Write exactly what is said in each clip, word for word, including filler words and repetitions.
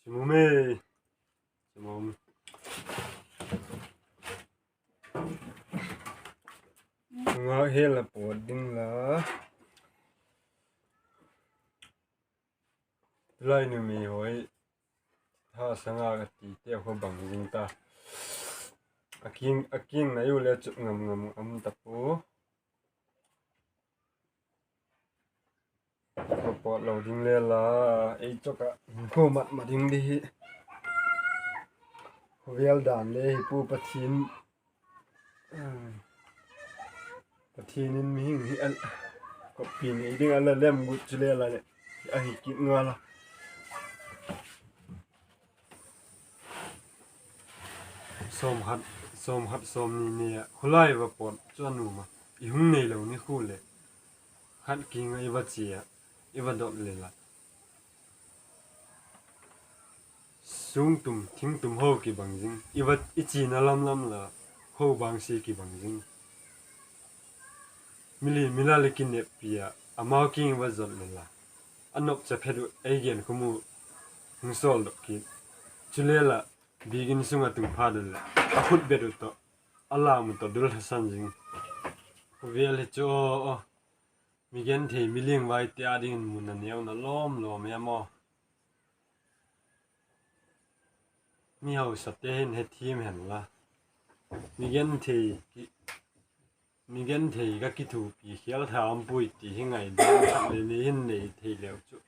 Chimum e. Chimum. Nga hel a pawt ding la. Tulai numei hoi, ha sanga ka ti te kha bang zing ta. A king, a king nai u le chu ngam ngam am ta pu. Ka pawt lo ding le la, ei chawk ah khu mat ma ding di hi. Khawvel dan le hi pu Pathian, Pathian in mihing hi a, kawppi nei ding a la lem gut chu le la le, ahi kit ngal a. Sawmkhat, sawmkhat sawmni ni a khulai va pawt chu a nuam a, i hung neilo ni khu le, khat king ah i va chia, i va dot le la. Sungtum, thingtum ho kibang zing, i va, i china lam lam la, ho bang si kibang zing. Mili mila le kineppi a, amau king va zot le la. A nop cha phet uh ei gen khu mu, hung sawldok kit. Chule la, biakin sung a tung phat u le, a khut bet uh tawh, a lam uh tawh dul thasan zing. Khawvel hi chu aw, mi genthei mi liangvaite â dingin mun a neuna lawm lawm e maw. Mi hausate hin hethiam hen la. Mi genthei ki, mi genthei ka kithupi khial tha um puai ti hi ngaidan tak le nei hin nei thei leu chu.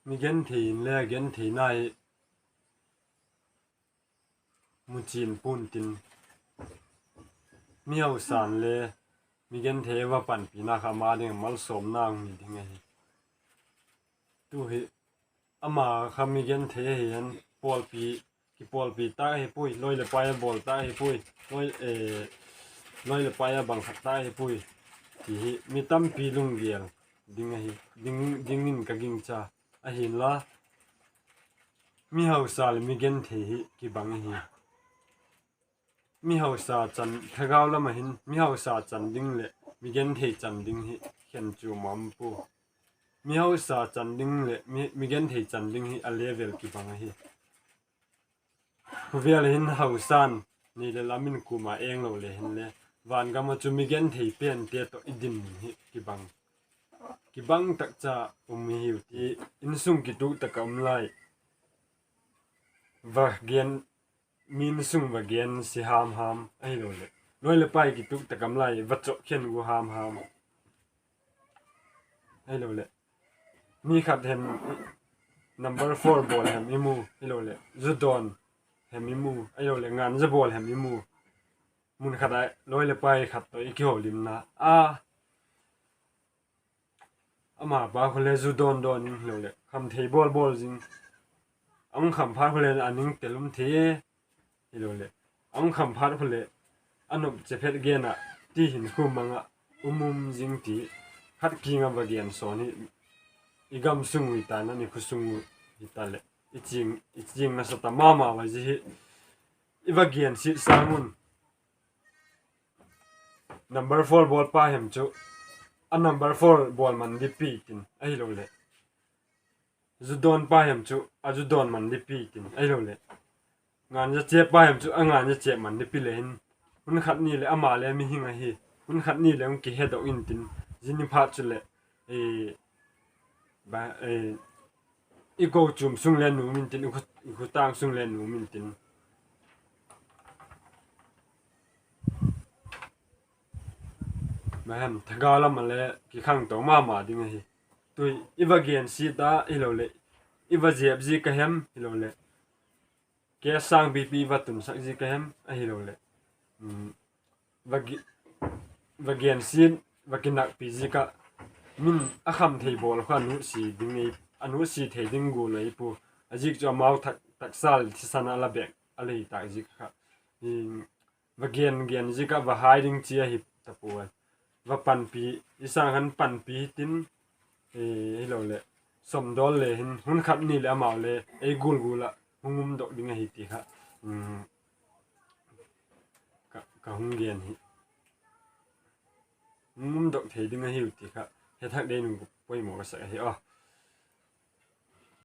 Mi genthei in le gentheina hi muchin pua'n tin, mi hausa'n le mi genthei va panpina kha ama ding malsawmna hung hi ding ahi. Tu hi ama kha mi genthei ahi hen, pawlpi, kipawlpi tak ahi puai, loi leh pai a bawl tak ahi puai, loi, eh, loi leh pai a bang khat tak ahi puai, ti hi mi tampi lunggel ding ahi, ding, dingin ka gingcha. Ahinla, mi hausa leh mi genthei hi kibang ahi. Mi hausa chan, thagau lam ah hin mi hausa chan ding leh mi genthei chan ding hi khenchuam a um pua. Mi hausa chan ding leh mi, mi genthei chan ding hi a level kibang ahi. Khawvel ah hin hausa'n nei leh lam in kuama eng lo le hinle, vangam ah chu mi genthei pente tawh i din hi kibang, kibang tak cha um i hiu ti, insung kituk tak ah um lai va gen, mi insung va gen si ham ham ahiloleh, loi leh pai kituk tak ah um lai va chawp khen gu ham ham ahiloleh, mi khat hem number four bawl hem i mu ahiloleh, zu dawn hem i mu ahiloleh, nganza bawl hem i mu, mun khat ah loi leh pai khat tawh i kiholimna a, ama pa khu le zu dawn dawn in hiloleh, khamthei bawl bawl zing, a hung kham phat khu le a ning tel um thei, hiloleh, a hung kham phat khu leh a nop che phet gen ah, ti hin khu mang ah um um zing ti, khat kiang ah va gen sawn hi, i gam sung ui ta na, i khua sung ui ta leh, i ching, i ching nasa ta ma ma ua zi hi, i va gen sit sâng un, number four bawlpa hem chu a number four bawl man di pi tin ahiloleh, zu dawnpa hem chu a zu dawn man di pi tin ahiloleh, nganza chêppa hem chu a nganza chêp man di pi le hin, hun khat ni leh ama le mihing ahi, hun khat ni leh hung kihedok intin, zia ni phat chuleh, i kochuam sung le nuam intin, i khutâng sung le nuam intin, thagau lam ah le kikhangto ma ma ding ahi. Tu i va gen sit a hiloleh, i va zep zi ka hem hiloleh, ke sângpipi va tunsak zi ka hem ahiloleh, va gen sit, va kinakpi zi ka, min a khamthei bawl kha a nutsi thei ding gual ahi pua. A ziak chu amau taksa thisan ah la bêk a lei tak ziak kha, va gen gen zi ka va hai ding chi ahi ta pua. Va panpi, i sâng khan panpi hitin, hiloleh, sawmdawl le hin hun khat ni leh amau le ei gual gual ah hung umdok ding ahi ti kha ka hung gen hi. hung umdok thei ding ahiu ti kha hethak dei nung poimaw ka sak ahi a.